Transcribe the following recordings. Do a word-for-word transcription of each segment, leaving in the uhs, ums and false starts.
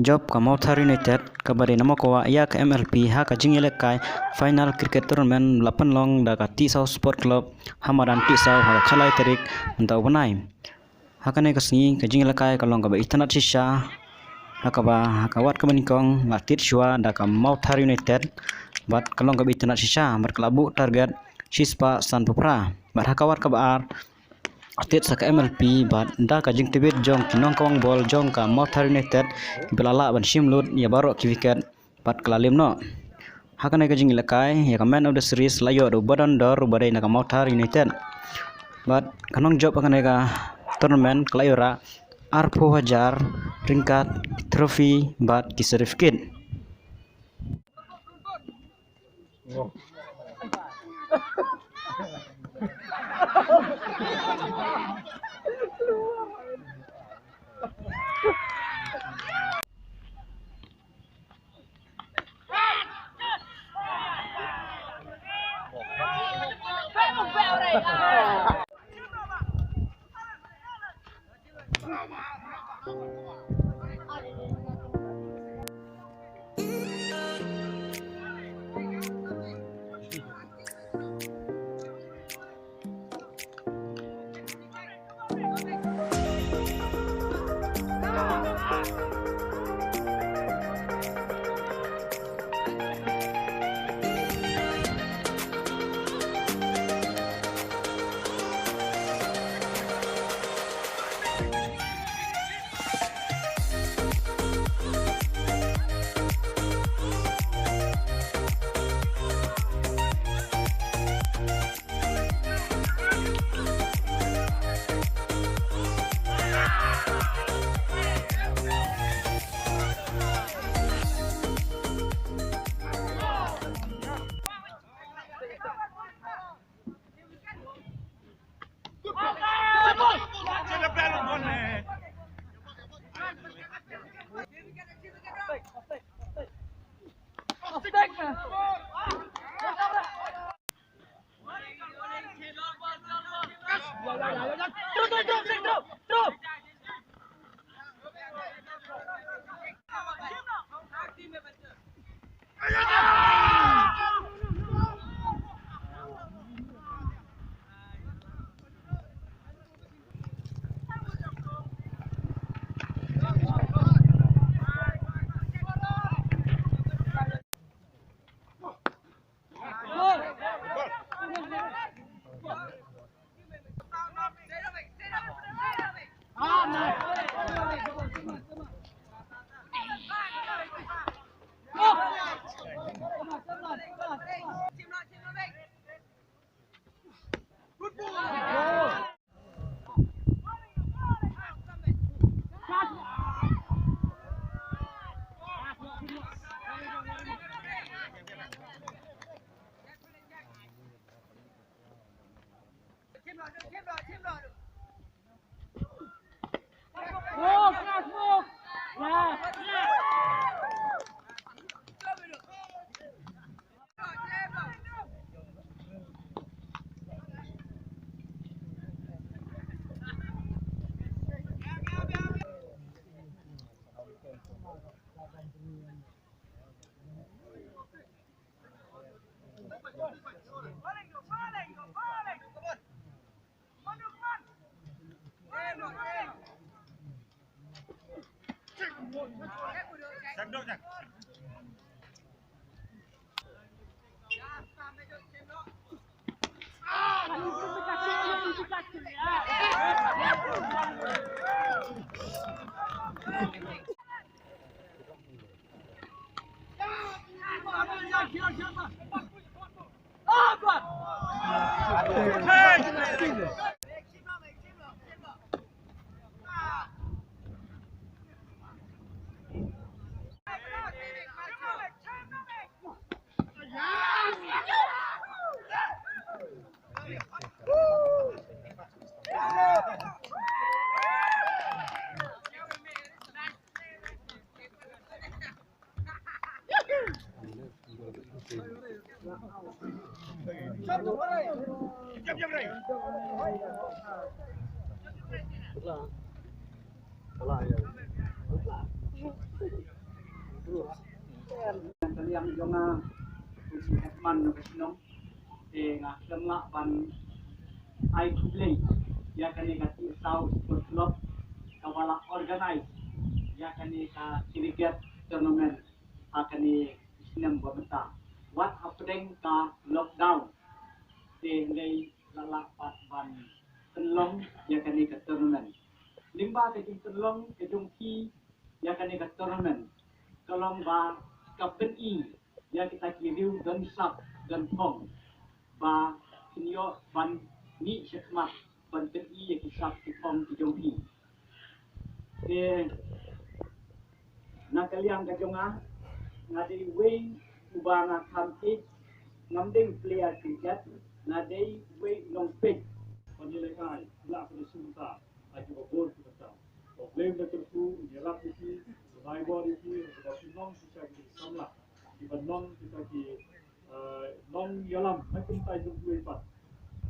Jop ka Mawthar United kaba dei na Mawkwa ïa ka M L P ha ka jingïalehkai final cricket tournament ba la pynlong da ka Tisaw Sport Club ha madan Tisaw ha ka khatlai tarik mynta u bnai. Ha kane ka sngi ka jingïalehkai ka long kaba itynnad shisha, ha kaba ha ka wat kaba nyngkong la tied shuwa da ka Mawthar United bad ka long kaba itynnad shisha bad ka la buh target shispah sanphew phra. Bad ha ka wat kaba ar la tied sa ka M L P bad da ka jingtbit jong ki nongkawang bol jong ka Mawthar United kiba la lah ban shim lut ïa baroh ki wicket bad ka la lem noh. Ha kane ka jingïalehkai ïa ka man of the series la ïoh da u Badon Dor uba dei na ka Mawthar United. Bad ka nongjop ha kane ka tournament ka la ïoh rah arphew hajar ryngkat ki trophy bad ki certificate. Ka liang jong nga, u Chief Headman jong ka shnong, te nga khlem lah ban ai khublei ïa kane ka Tiehsaw Sport Club kaba la organize ïa kane ka cricket tournament ha kane ka snem ba mynta. Wat hapdeng ka lockdown, te hynrei la lah pat ban pynlong ïa kane ka tournament. Lyngba ka jingpynlong ka jong phi ïa kane ka tournament ka long ba ka pyni ïa kita ki riew don sap don phong ba kin ïoh ban mih shakhmat ban pyni ïa ki sap ki phong ki jong phi. Te na ka liang ka jong nga, nga dei uwei uba nga kham ïeit, ngam dei player cricket, nga dei uwei u nongpeit. Ban ïalehkai la ka dei sumta ha kiba bun ki bynta. Ba Blei un da kyrkhu, un ïarap ïa phi, un ai bor ïa phi, ba phin long shisha ki samla kiba nong kita ki, eh, nongïalam na ka bynta jong kiwei pat.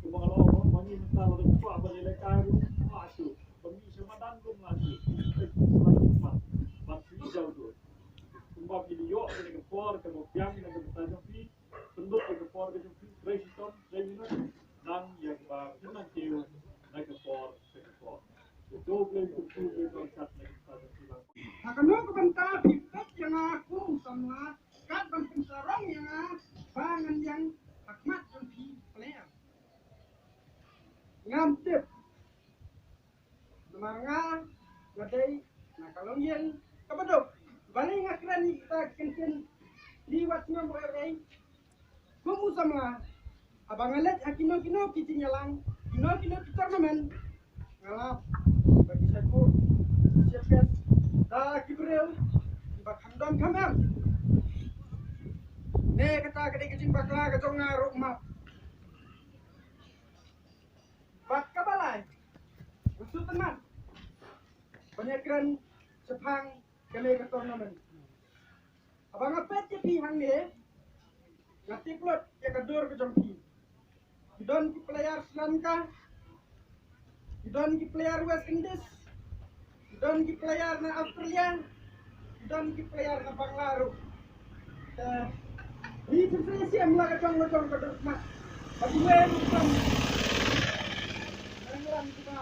Kumba nga la ong, ma ngi mynta la dang kwah ban ïalehkai ruh, la shu. Ba ngi sha madan ruh la shu. Sha ki pat. Ban shu ïa jaw ruh. Kumba phi ïoh kane ka por kaba biang na ka bynta jong phi, pynlut ïa ka por ka jong phi, trei shitom, trei minot, nang ïa kaba phin nang kiew na ka por sha ka por. Te to Blei un kyrkhu, Blei un kyrkhu na ka bynta jong phi lang. Ha kano ka bynta phi peit ïa nga kum u samla, kat ban pynsarong ïa nga ba ngan ïeng ha khmat jong phi player? Ngam tip. Namar nga, nga dei na ka longïing kaba duk. Balei nga kren ïa kita ki kyntien, phi wat ngam oi ei. Kum u samla, haba nga leit ha kino kino ki jingïalang, kino kino ki tournament, nga lap ba ki shait buh, ki shait pet da ki briew kiba kham don kham em. Ne kata ka dei ka jingbakla ka jong nga ruh, map. Bad kaba lai, nga sngewtynnat ban ïakren shaphang kane ka tournament. Haba nga peit ïa phi hangne, nga tip lut ïa ka dur ka jong phi. Ki don ki player Sri Lanka, ki don ki player West Indies, ki don ki player na Australia, ki don ki player na Bangla ruh. Te ngi sngewsih ïa la ka jong la jong ka dur khmat. Bad kiwei ruh ki don nongïalam kiba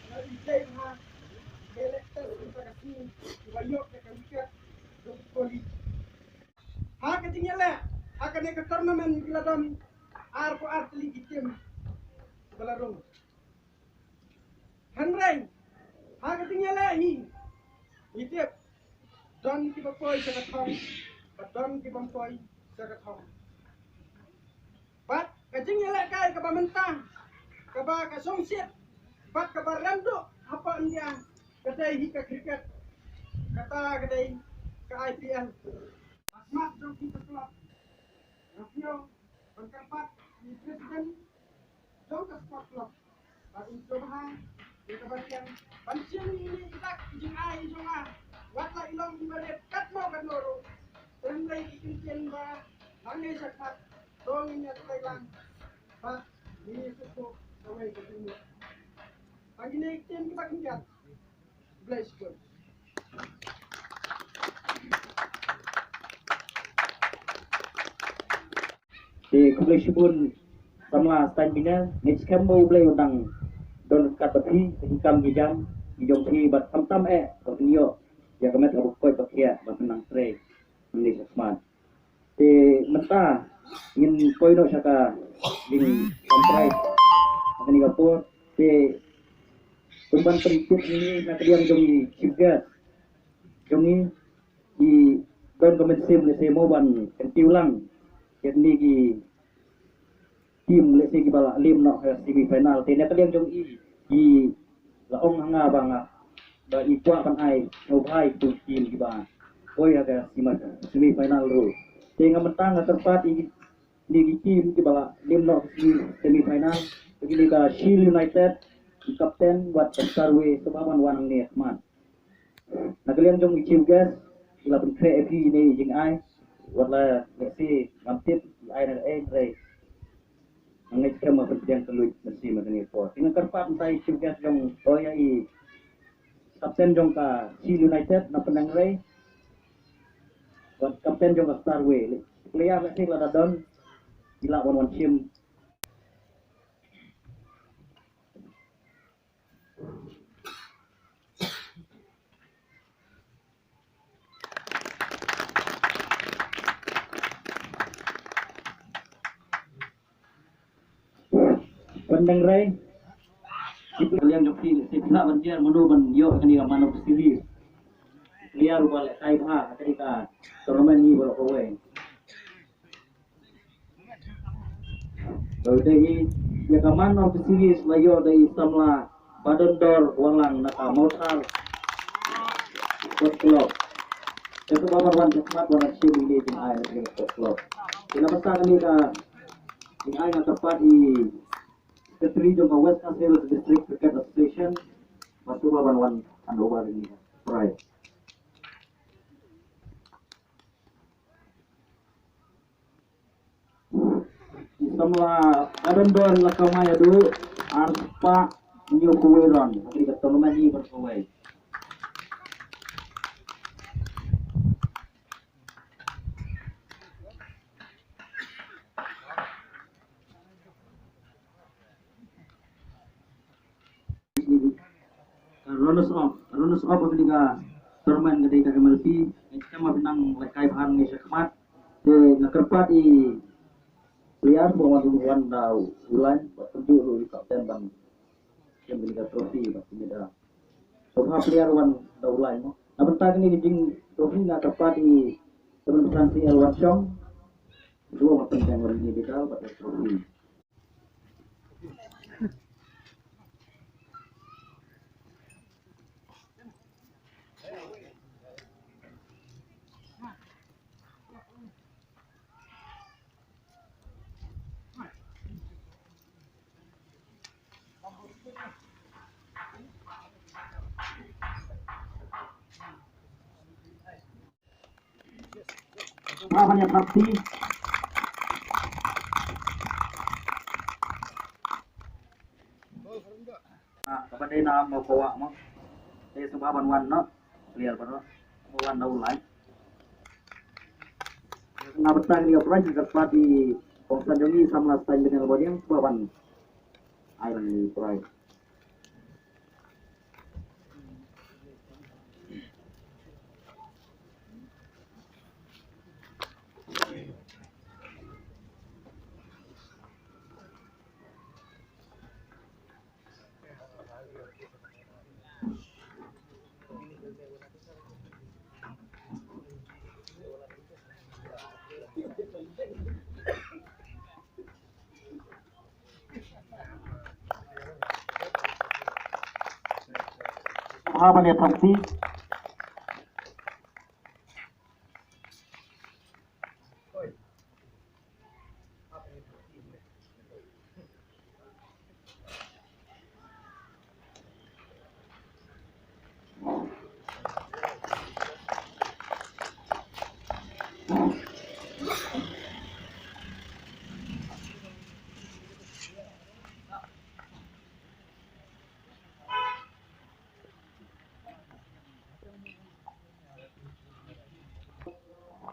nga ïeit ha ka elected, kiba ka sngi kiba ïoh ïa ka wicket jong ka koli. Ha ka jingïaleh ha kane ka tournament ki la don arphew ar tylli ki team kiba la rung. Hynrei ha ka jingïaleh hi, ngi tip don kiba poi sha ka thong bad don kibym poi sha ka thong. Bad ka jingïalehkai kaba mynta, kaba ka sngewsih bad kaba rem duh hapoh India, ka dei hi ka cricket, kata ka dei ka I P L. Ha khmat jong phi ka club, nga pynlong ban kyrpad ïa i president jong ka sport club ba un sngewbha ïa kaba riang ban shim ïa ine i dak i jingai i jong nga. Wat la i long iba rit katno katno ruh, te hynrei ki kyntien ba nangne shakhmat to ngin ïa trei lang ba ngin ïa sngewthuh kawei ka jingmut. Ba ngin ïa ktien kiba khyndiat. Blei shibun. Te khublei shibun samla Stine Bynner, ngeit skhem ba U Blei u dang don ryngkat bad phi, ki kam ki jam ki jong phi bad khamtam eh ba phin ïoh ïa ka met kaba koit ba khiah ba phin nang trei hangne shakhmat. Te mynta ngin poi noh sha ka jingpyntrei ha kane ka por. Te kum ban pyntip ïa ngi na ka liang jong i chief guest jong ngi, i don ka mynsiem lehse mo ban kyntiew lang ïa kine ki team lehse kiba la lem noh ha semi final. Te na ka liang jong i, i la ong ha nga ba nga, ba i kwah ban ai sngewbha ïa ki team kiba poi ha ka semi, semi final ruh. Te nga mynta nga kyrpad ïa kine ki team kiba la lem noh ha semi, semi final. Te kine ka Shield United, i captain bad ka Starway, sngewbha ban wan hangne ha khmat. Na ka liang jong i chief guest, i la pynkhreh ïa phi ine i jingai, wat la lehse ngam tip i ai na kaei, hynrei nga ngeit skhem ba phin pdiang kylluid mynsiem ha kane ka por. Te nga kyrpad mynta i chief guest jong, oh ïa i captain jong ka Shield United na Pyndengrei, Wat kapten jong ka Starway. Player lehse lada don, i lah wan wan shim. Pyndengrei. Ki pyndengrei jong phi, lehse phi lah ban jer mano ban ïoh kane ka man of the series. Player uba lehkai bha ha kane ka tournament hi baroh kawei. Dei hi, ïa ka man of the series la ïoh da i samla Badondor Wahlang na ka Mawthar Sports Club. Te sngewbha ban wan shakhmat, wan shim ïa kane ka jingai na ka Sports Club. Te na bynta kane ka jingai nga kyrpad i Secretary jong ka West Khasi Hills District Cricket Association, ba sngewbha ban wan hand over ïa kane ka prize. I samla Badondor la kamai haduh arspah hynñiewphew wei run ha kane ka tournament hi baroh kawei. Ka runners up, ka runners up ha kane ka tournament ka dei ka M L P. Ngi kynmaw ba phi nang lehkai bha, ngi shakhmat. Te nga kyrpad i player ba wan, wan da u line, bad kumjuh ruh i kapten ban shim kane ka trophy bad kane ka. Sngewbha player wan da u line mo. Na bynta kane ka jing trophy nga kyrpad i Chairman Basan C L Wanshong, sngewbha ban pynbeit wan kane ka bad ka trophy. Sngewbha ban ïa thap kti. Ah, kaba dei na Mawkwa mo. Te sngewbha ban wan noh. Clear ban noh. Ban wan da u line. Na bynta kane ka prize nga kyrpad i kongsan jong ngi samla Saiñ Daniel Badiang, sngewbha ban ai lang i prize. Sngewbha ban ïa thap kti.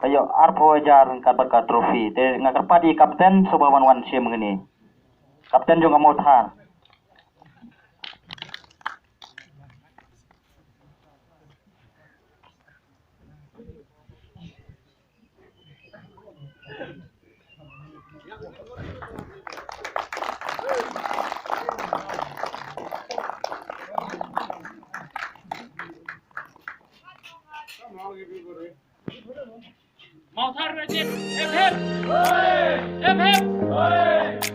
Aïu, arphew hajar ryngkat bad ka trophy. Te nga kyrpad ïa i kapten sngewbha ban wan shim hangne. Kapten jong ka Mawthar. Mawthar United, hip hip! Hip hip!